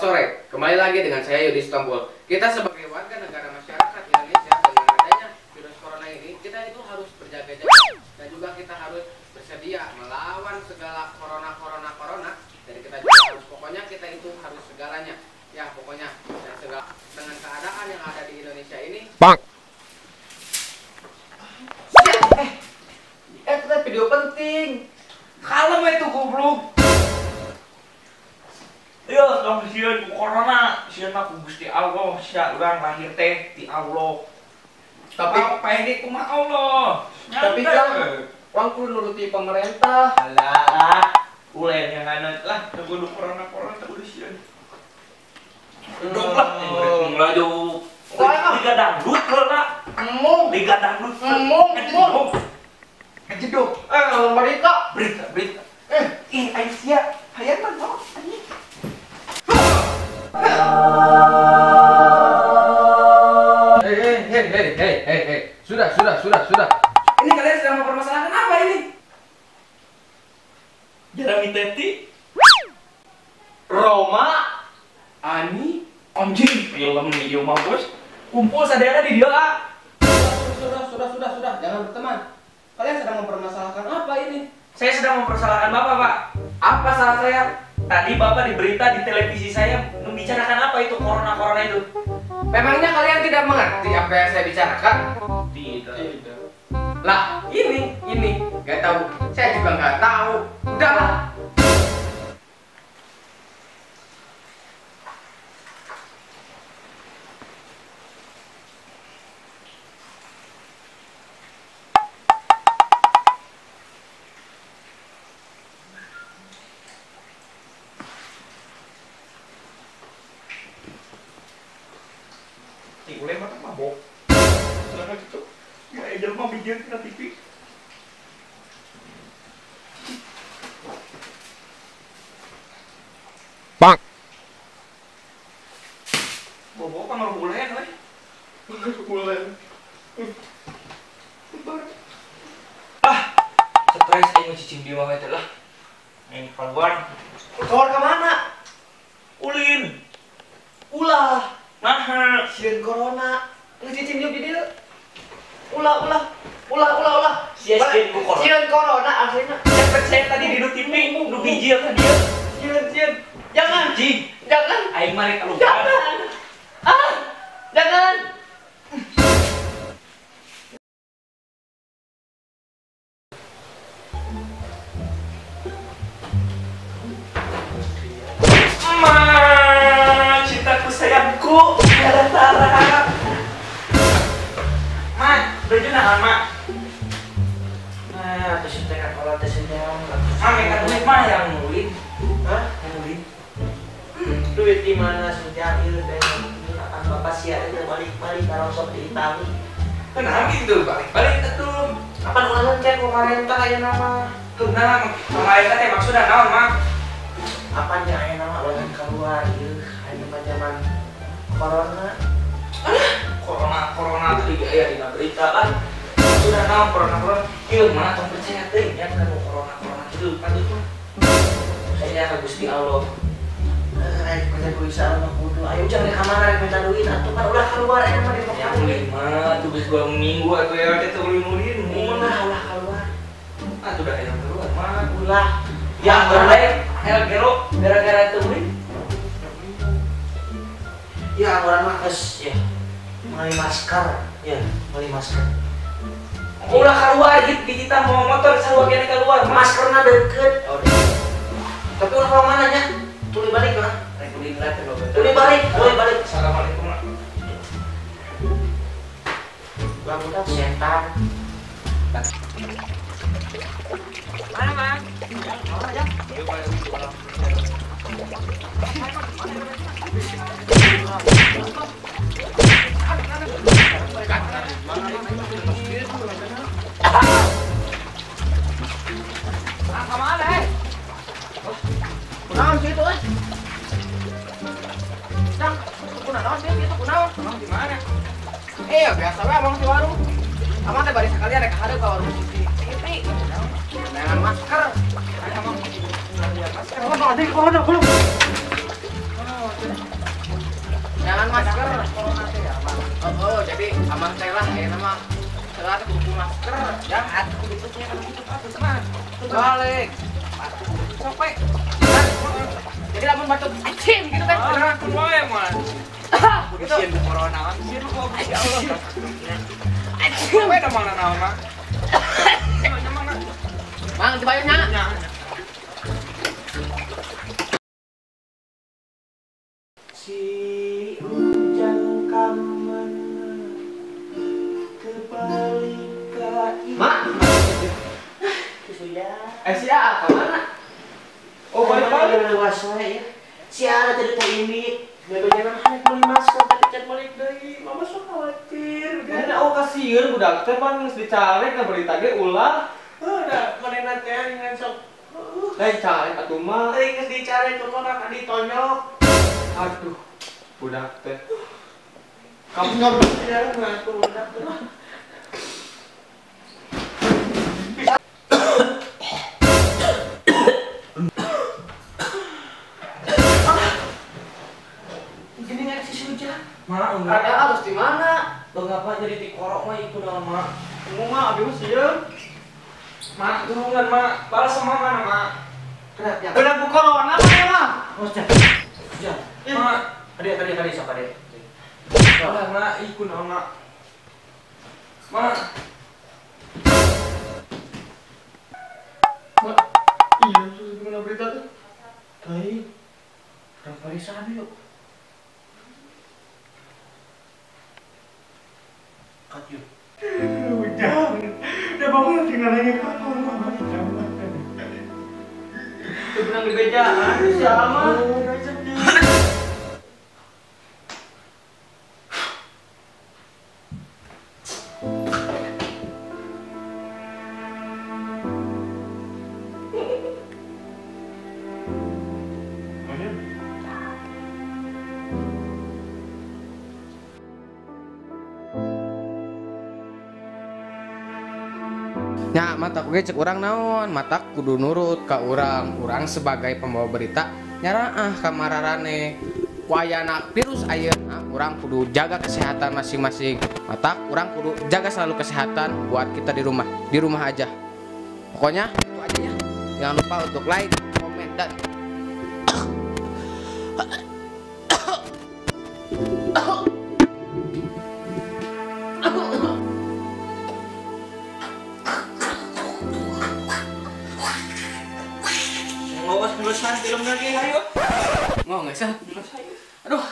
sore. Kembali lagi dengan saya Yudi Sitompul. Kita sebagai warga negara masyarakat Indonesia dengan adanya virus corona ini, kita itu harus berjaga-jaga dan juga kita harus bersedia melawan segala corona. Dan kita juga harus, pokoknya kita itu harus segalanya. Ya, pokoknya dan segala dengan keadaan yang ada di Indonesia ini. Bang. Itu video penting. Kalem itu goblok. Yo, tong sieun ku corona, sieun mah ku Gusti Allah, sia urang lahir teh ti Allah. Tapi apa ini kumaha Allah? Tapi kan urang kudu nuruti pemerintah. Alah, ulen yang aneh lah, teu kudu corona teu kudu sieun. Duduk lah, laju. Liga dangdut heula. Emung, liga dangdut. Emung, emung. Jeduk. Berita. Berita. Ih, Aisyah, hayang mah anjing. Hei. Sudah. Ini kalian sedang mempermasalahkan apa ini? Jeremy Teti, Roma, Ani, anjing film nih ieu mah bos. Kumpul sadayana di dieu ah. Sudah, jangan berteman. Kalian sedang mempermasalahkan apa ini? Saya sedang mempermasalahkan Bapak, Pak. Apa salah saya? Tadi Bapak di berita di televisi saya membicarakan apa itu corona itu? Memangnya kalian tidak mengerti apa yang saya bicarakan? Tidak. Lah, ini nggak tahu. Saya juga nggak tahu. Udahlah. Ih, uleh mah mabok. Kenapa gitu? Ya, jelema bijieun tina TV. Bang. Bobo pangaruh ulen euy. Pangaruh ulen. Ah, stres aing mah cicing di mah teh lah. Aing keluar. Keluar ke mana? Ulin. Ulah. Nah, sieun corona. Ngecicing di dieu. Ulah. Sia sieun ku corona. Sieun corona aslina. Saya percaya tadi di TV nu bijil ka dieu. Sieun. Jangan. Cicing. Jangan. Aing mah rek keluar. Jangan. Ah, jangan. Ma, cintaku sayangku, tiada tara. Ma, baju naon, Ma? Nah, terus teh kakola teh senyum. Ma, mereka duit mah yang nulis. Hah? Yang nulis. Duit di mana sejak ieu teh akan bapak sia teh balik-balik karosok di Itali. Kenapa gitu balik-balik atuh? Kapan ulangan teh pemerintah aya nama? Kenapa pemerintah teh maksudna naon, Ma? Apaan yang aya nama ulangan keluar ieu aya zaman corona. Alah, corona tadi aya dina berita lah. Maksudna naon corona? Ieu mah tong percaya teh nya kana corona kitu patut mah. Saya ka Gusti Allah. Rek minta duit sama kudu. Ayo jangan ka mana rek minta duit atuh kan ulah keluar aya mah di Ya ulin mah tuh geus 2 minggu atuh ya teh ulin-ulin. Ulah keluar. Atuh dah hayang keluar mah. Ulah. Ya boleh hel gero gara-gara teu ulin. Ya urang mah geus ya. Meuli masker, ya, meuli masker. Ulah keluar gitu di kita mau motor sarua kene keluar. Maskerna deket. Oh, tapi ulah ka mana nya? Tuli balik lah. Tuli balik. Assalamualaikum lah. Lah budak setan. Mana, Mang? Mana, eh? Kunaon sih itu, euy? Cang, kunaon sih itu kunaon? Emang di mana? Biasa we abang di warung. Abang teh bari sekalian rek hareup ka warung si Siti. Neangan masker. Abang masker. Abang ada corona belum? Oh, Jadi amang teh lah ayeuna mah setelah kudu masker ya. Atuh kudu percaya kana kitu atuh mah. Balik. Atuh sok we. Jadi lamun batuk acim gitu kan. Ah, kudu wae mah. Kudu sieun ku corona, sieun ku Gusti Allah. Acim we da mana naon mah. Mang dibayarnya. Si ujang kamana kebalik ka Mak. Suya. Si A ka mana? Oh, balik-balik luas wae ya. Si A tadi teh ini bebejana hayang meuli masker tapi can balik deui. Mama sok khawatir. Mana oh kasieun budak teh pan geus dicarek na berita ge ulah. Heuh da manehna teh ngan sok. Lain carek atuh mah. Teuing geus dicarek kumaha ka ditonyok. Aduh, budak teh. Kamu ngobrol di dalam ngaku budak teh. Gini nggak sih hujan? Mak, enggak. Ada harus di mana? Bang apa jadi dikorok mah itu naon mak? Kamu mah abi mah sieun. Mak, tulungan mak. Balas sama mana mak? Kenapa? Udah bu corona mah mah. Oh, jangan. Mak, Adik, sok adik. Ulah mak, ikut naon mak. Mak. Mak, iya gimana berita tuh? Baik. Orang parisan yuk. Cut yuk. Ujang, udah bangun tinggal nanya kamu. Itu benang di bejaan, sama. Nya matak oge cek urang naon, matak kudu nurut ka urang. Urang sebagai pembawa berita nyaraah ka mararane. Ku ayana virus ayeuna urang kudu jaga kesehatan masing-masing. Matak urang kudu jaga selalu kesehatan buat kita di rumah. Di rumah aja. Pokoknya itu aja ya. Jangan lupa untuk like, komen dan Ngawas geus film lagi ayo. Mau nggak sih? Aduh.